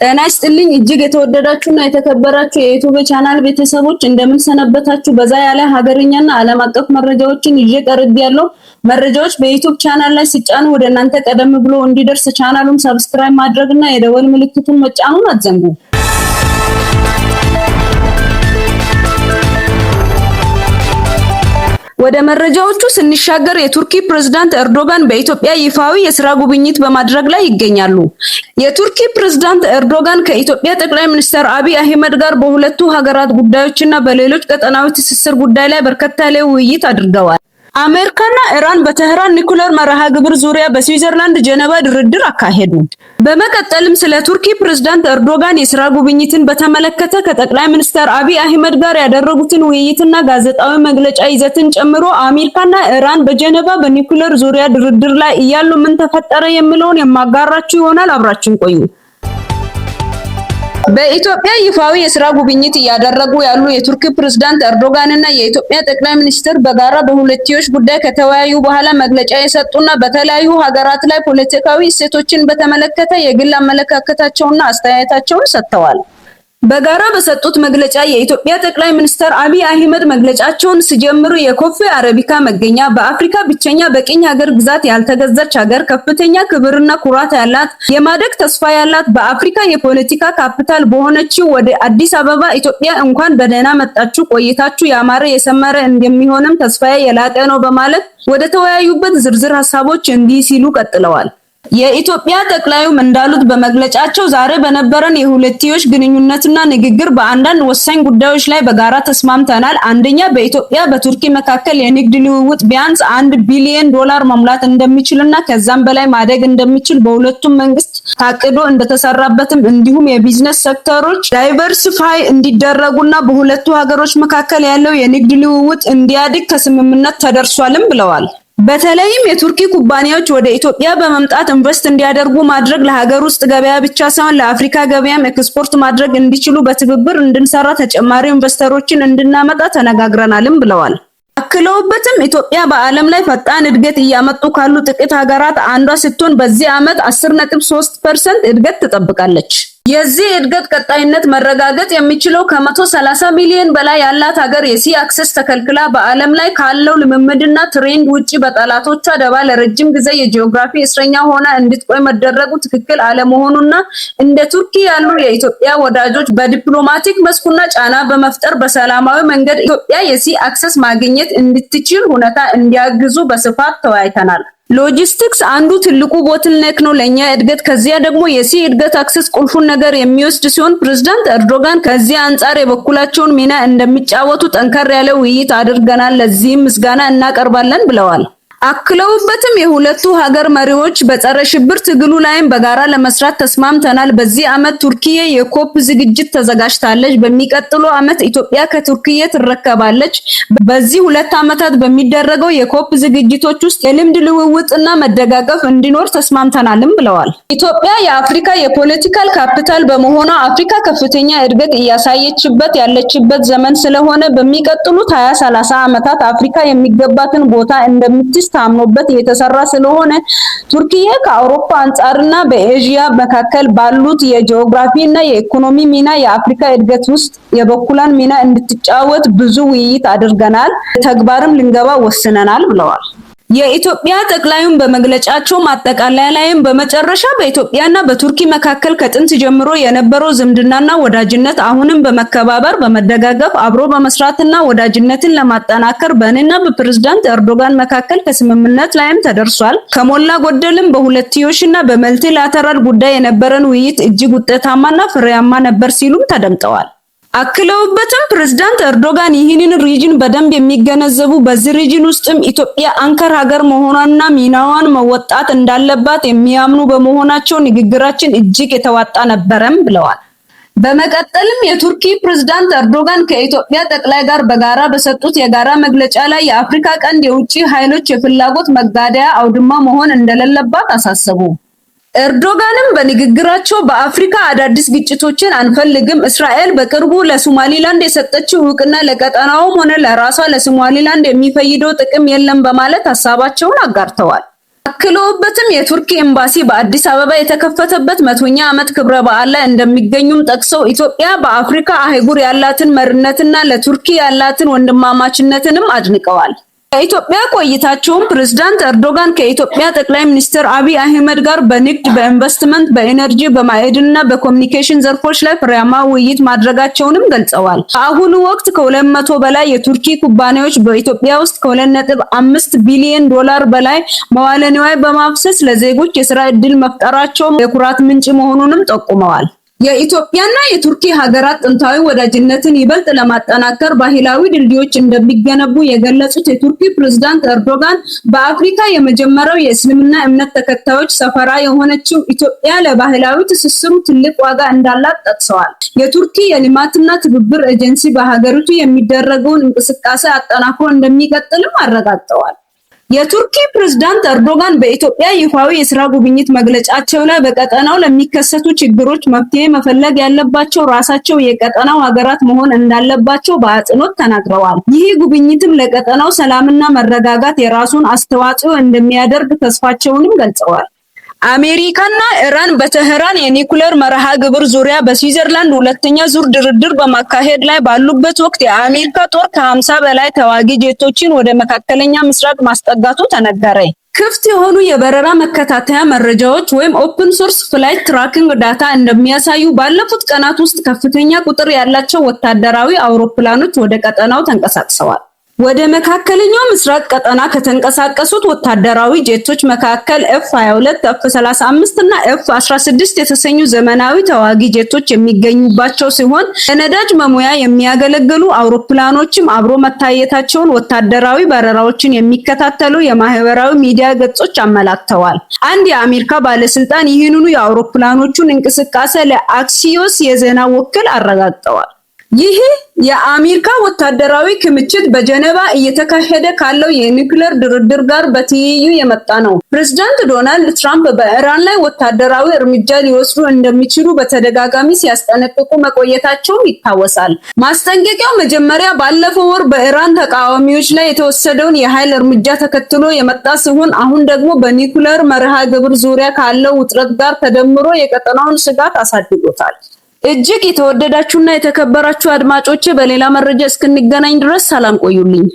ጤና ይስጥልኝ እጅግ የተወደዳችሁና የተከበራችሁ የ YouTube channel ቤተሰቦች፣ እንደምን ሰነበታችሁ? በዛ ያለ ሀገርኛና ዓለም አቀፍ መረጃዎችን ይዤ ቀርቤያለሁ። መረጃዎች በ YouTube channel ላይ ሲጫኑ ወደ እናንተ ቀደም ብሎ እንዲደርስ ቻናሉን subscribe ማድረግና የደወል ምልክቱን መጫኑን አትዘንጉ። ወደ መረጃዎቹ ስንሻገር የቱርኪ ፕሬዝዳንት ኤርዶጋን በኢትዮጵያ ይፋዊ የስራ ጉብኝት በማድረግ ላይ ይገኛሉ። የቱርኪ ፕሬዝዳንት ኤርዶጋን ከኢትዮጵያ ጠቅላይ ሚኒስትር አብይ አህመድ ጋር በሁለቱ ሀገራት ጉዳዮችና በሌሎች ቀጠናዊ ትስስር ጉዳይ ላይ በርከት ያለ ውይይት አድርገዋል። አሜሪካና ኢራን በቴህራን ኒኩለር መርሃ ግብር ዙሪያ በስዊዘርላንድ ጀነቫ ድርድር አካሄዱ። በመቀጠልም ስለ ቱርኪ ፕሬዝዳንት ኤርዶጋን የስራ ጉብኝትን በተመለከተ ከጠቅላይ ሚኒስትር አብይ አህመድ ጋር ያደረጉትን ውይይትና ጋዜጣዊ መግለጫ ይዘትን ጨምሮ አሜሪካና ኢራን በጀነቫ በኒኩለር ዙሪያ ድርድር ላይ እያሉ ምን ተፈጠረ የሚለውን የማጋራችሁ ይሆናል። አብራችሁን ቆዩ። በኢትዮጵያ ይፋዊ የስራ ጉብኝት እያደረጉ ያሉ የቱርክ ፕሬዝዳንት ኤርዶጋን እና የኢትዮጵያ ጠቅላይ ሚኒስትር በጋራ በሁለትዮሽ ጉዳይ ከተወያዩ በኋላ መግለጫ የሰጡና በተለያዩ ሀገራት ላይ ፖለቲካዊ እሴቶችን በተመለከተ የግል አመለካከታቸውና አስተያየታቸውን ሰጥተዋል። በጋራ በሰጡት መግለጫ የኢትዮጵያ ጠቅላይ ሚኒስትር አብይ አህመድ መግለጫቸውን ሲጀምሩ የ coffee አረቢካ መገኛ፣ በአፍሪካ ብቸኛ በቅኝ ሀገር ግዛት ያልተገዛች ሀገር፣ ከፍተኛ ክብርና ኩራት ያላት፣ የማደግ ተስፋ ያላት፣ በአፍሪካ የፖለቲካ ካፒታል በሆነችው ወደ አዲስ አበባ ኢትዮጵያ እንኳን በደህና መጣችሁ፣ ቆይታችሁ ያማረ የሰመረ እንደሚሆንም ተስፋዬ የላቀ ነው በማለት ወደ ተወያዩበት ዝርዝር ሀሳቦች እንዲህ ሲሉ ቀጥለዋል። የኢትዮጵያ ጠቅላዩም እንዳሉት በመግለጫቸው፣ ዛሬ በነበረን የሁለትዮሽ ግንኙነትና ንግግር በአንዳንድ ወሳኝ ጉዳዮች ላይ በጋራ ተስማምተናል። አንደኛ፣ በኢትዮጵያ በቱርኪ መካከል የንግድ ልውውጥ ቢያንስ 1 ቢሊዮን ዶላር መሙላት እንደሚችልና ከዛም በላይ ማደግ እንደሚችል በሁለቱም መንግስት ታቅዶ እንደተሰራበትም፣ እንዲሁም የቢዝነስ ሴክተሮች diversify እንዲደረጉና በሁለቱ ሀገሮች መካከል ያለው የንግድ ልውውጥ እንዲያድግ ከስምምነት ተደርሷልም ብለዋል። በተለይም የቱርኪ ኩባንያዎች ወደ ኢትዮጵያ በመምጣት ኢንቨስት እንዲያደርጉ ማድረግ፣ ለሀገር ውስጥ ገበያ ብቻ ሳይሆን ለአፍሪካ ገበያም ኤክስፖርት ማድረግ እንዲችሉ በትብብር እንድንሰራ፣ ተጨማሪ ኢንቨስተሮችን እንድናመጣ ተነጋግረናልም ብለዋል። አክለውበትም ኢትዮጵያ በዓለም ላይ ፈጣን እድገት እያመጡ ካሉ ጥቂት ሀገራት አንዷ ስትሆን በዚህ ዓመት 10.3% እድገት ትጠብቃለች። የዚህ እድገት ቀጣይነት መረጋገጥ የሚችለው ከ130 ሚሊዮን በላይ ያላት ሀገር የ sea access ተከልክላ፣ በዓለም ላይ ካለው ልምምድና trend ውጪ በጠላቶቿ ደባ ለረጅም ጊዜ የጂኦግራፊ እስረኛ ሆና እንድትቆይ መደረጉ ትክክል አለመሆኑና እንደ ቱርኪ ያሉ የኢትዮጵያ ወዳጆች በዲፕሎማቲክ መስኩና ጫና በመፍጠር በሰላማዊ መንገድ ኢትዮጵያ የ sea access ማግኘት እንድትችል ሁኔታ እንዲያግዙ በስፋት ተወያይተናል። ሎጂስቲክስ አንዱ ትልቁ bottleneck ነው ለኛ እድገት። ከዚያ ደግሞ የ sea እድገት access ቁልፉን ነገር የሚወስድ ሲሆን ፕሬዝዳንት ኤርዶጋን ከዚህ አንጻር የበኩላቸውን ሚና እንደሚጫወቱ ጠንከር ያለ ውይይት አድርገናል። ለዚህም ምስጋና እናቀርባለን ብለዋል። አክለውበትም የሁለቱ ሀገር መሪዎች በጸረ ሽብር ትግሉ ላይም በጋራ ለመስራት ተስማምተናል። በዚህ ዓመት ቱርኪዬ የ COP ዝግጅት ተዘጋጅታለች። በሚቀጥለው ዓመት ኢትዮጵያ ከቱርኪዬ ትረከባለች። በዚህ 2 ዓመታት በሚደረገው የ COP ዝግጅቶች ውስጥ የልምድ ልውውጥና መደጋገፍ እንዲኖር ተስማምተናልም ብለዋል። ኢትዮጵያ የአፍሪካ የ political capital በመሆኗ፣ አፍሪካ ከፍተኛ እድገት እያሳየችበት ያለችበት ዘመን ስለሆነ፣ በሚቀጥሉት 20፣ 30 ዓመታት አፍሪካ የሚገባትን ቦታ እንደምትይዝ ታምኖበት እየተሰራ ስለሆነ፣ ቱርኪዬ ከአውሮፓ አንጻርና በኤዥያ መካከል ባሉት የጂኦግራፊ እና የኢኮኖሚ ሚና የአፍሪካ እድገት ውስጥ የበኩሏን ሚና እንድትጫወት ብዙ ውይይት አድርገናል፣ ተግባርም ልንገባ ወስነናል ብለዋል። የኢትዮጵያ ጠቅላዩም በመግለጫቸው ማጠቃለያ ላይም፣ በመጨረሻ በኢትዮጵያና በቱርኪ መካከል ከጥንት ጀምሮ የነበረው ዝምድናና ወዳጅነት አሁንም በመከባበር፣ በመደጋገፍ፣ አብሮ በመስራትና ወዳጅነትን ለማጠናከር በእኔና በፕሬዝዳንት ኤርዶጋን መካከል ከስምምነት ላይም ተደርሷል። ከሞላ ጎደልም በሁለትዮሽና በ multilateral ጉዳይ የነበረን ውይይት እጅግ ውጤታማና ፍሬያማ ነበር ሲሉም ተደምጠዋል። አክለውበትም ፕሬዝዳንት ኤርዶጋን ይህንን region በደንብ የሚገነዘቡ፣ በዚህ region ውስጥም ኢትዮጵያ anchor ሀገር መሆኗንና ሚናዋን መወጣት እንዳለባት የሚያምኑ በመሆናቸው ንግግራችን እጅግ የተዋጣ ነበረም ብለዋል። በመቀጠልም የቱርኪ ፕሬዝዳንት ኤርዶጋን ከኢትዮጵያ ጠቅላይ ጋር በጋራ በሰጡት የጋራ መግለጫ ላይ የአፍሪካ ቀንድ የውጭ ኃይሎች የፍላጎት መጋደያ አውድማ መሆን እንደሌለባት አሳሰቡ። ኤርዶጋንም በንግግራቸው በአፍሪካ አዳዲስ ግጭቶችን አንፈልግም። እስራኤል በቅርቡ ለሶማሊላንድ የሰጠችው እውቅና ለቀጠናውም ሆነ ለራሷ ለሶማሊላንድ የሚፈይደው ጥቅም የለም በማለት ሀሳባቸውን አጋርተዋል። አክለውበትም የቱርክ ኤምባሲ በአዲስ አበባ የተከፈተበት 100ኛ ዓመት ክብረ በዓል ላይ እንደሚገኙም ጠቅሰው ኢትዮጵያ በአፍሪካ አህጉር ያላትን መሪነትና ለቱርኪ ያላትን ወንድማማችነትንም አድንቀዋል። በኢትዮጵያ ቆይታቸውም ፕሬዝዳንት ኤርዶጋን ከኢትዮጵያ ጠቅላይ ሚኒስትር አብይ አህመድ ጋር በንግድ፣ በኢንቨስትመንት፣ በኢነርጂ፣ በማዕድንና በኮሚኒኬሽን ዘርፎች ላይ ፍሬያማ ውይይት ማድረጋቸውንም ገልጸዋል። በአሁኑ ወቅት ከ200 በላይ የቱርኪ ኩባንያዎች በኢትዮጵያ ውስጥ ከ2.5 ቢሊዮን ዶላር በላይ መዋለ ንዋይ በማፍሰስ ለዜጎች የስራ ዕድል መፍጠራቸው የኩራት ምንጭ መሆኑንም ጠቁመዋል። የኢትዮጵያና የቱርኪ ሀገራት ጥንታዊ ወዳጅነትን ይበልጥ ለማጠናከር ባህላዊ ድልድዮች እንደሚገነቡ የገለጹት የቱርኪ ፕሬዝዳንት ኤርዶጋን፣ በአፍሪካ የመጀመሪያው የእስልምና እምነት ተከታዮች ሰፈራ የሆነችው ኢትዮጵያ ለባህላዊ ትስስሩ ትልቅ ዋጋ እንዳላት ጠቅሰዋል። የቱርኪ የልማትና ትብብር ኤጀንሲ በሀገሪቱ የሚደረገውን እንቅስቃሴ አጠናክሮ እንደሚቀጥልም አረጋግጠዋል። የቱርኪ ፕሬዝዳንት ኤርዶጋን በኢትዮጵያ ይፋዊ የስራ ጉብኝት መግለጫቸው ላይ በቀጠናው ለሚከሰቱ ችግሮች መፍትሄ መፈለግ ያለባቸው ራሳቸው የቀጠናው ሀገራት መሆን እንዳለባቸው በአጽንኦት ተናግረዋል። ይህ ጉብኝትም ለቀጠናው ሰላምና መረጋጋት የራሱን አስተዋጽኦ እንደሚያደርግ ተስፋቸውንም ገልጸዋል። አሜሪካና ኢራን በቴህራን የኒውክሌር መርሃ ግብር ዙሪያ በስዊዘርላንድ ሁለተኛ ዙር ድርድር በማካሄድ ላይ ባሉበት ወቅት የአሜሪካ ጦር ከ50 በላይ ተዋጊ ጄቶችን ወደ መካከለኛ ምስራቅ ማስጠጋቱ ተነገረ። ክፍት የሆኑ የበረራ መከታተያ መረጃዎች ወይም open source flight tracking data እንደሚያሳዩ ባለፉት ቀናት ውስጥ ከፍተኛ ቁጥር ያላቸው ወታደራዊ አውሮፕላኖች ወደ ቀጠናው ተንቀሳቅሰዋል። ወደ መካከለኛው ምስራቅ ቀጠና ከተንቀሳቀሱት ወታደራዊ ጄቶች መካከል ኤፍ 22፣ ኤፍ 35 እና ኤፍ 16 የተሰኙ ዘመናዊ ተዋጊ ጄቶች የሚገኙባቸው ሲሆን ለነዳጅ መሙያ የሚያገለግሉ አውሮፕላኖችም አብሮ መታየታቸውን ወታደራዊ በረራዎችን የሚከታተሉ የማህበራዊ ሚዲያ ገጾች አመላክተዋል። አንድ የአሜሪካ ባለስልጣን ይህንኑ የአውሮፕላኖቹን እንቅስቃሴ ለአክሲዮስ የዜና ወኪል አረጋግጠዋል። ይህ የአሜሪካ ወታደራዊ ክምችት በጀኔቫ እየተካሄደ ካለው የኒውክሌር ድርድር ጋር በትይዩ የመጣ ነው። ፕሬዝዳንት ዶናልድ ትራምፕ በኢራን ላይ ወታደራዊ እርምጃ ሊወስዱ እንደሚችሉ በተደጋጋሚ ሲያስጠነቅቁ መቆየታቸውም ይታወሳል። ማስጠንቀቂያው መጀመሪያ ባለፈው ወር በኢራን ተቃዋሚዎች ላይ የተወሰደውን የኃይል እርምጃ ተከትሎ የመጣ ሲሆን፣ አሁን ደግሞ በኒውክሌር መርሃ ግብር ዙሪያ ካለው ውጥረት ጋር ተደምሮ የቀጠናውን ስጋት አሳድጎታል። እጅግ የተወደዳችሁና የተከበራችሁ አድማጮቼ፣ በሌላ መረጃ እስክንገናኝ ድረስ ሰላም ቆዩልኝ።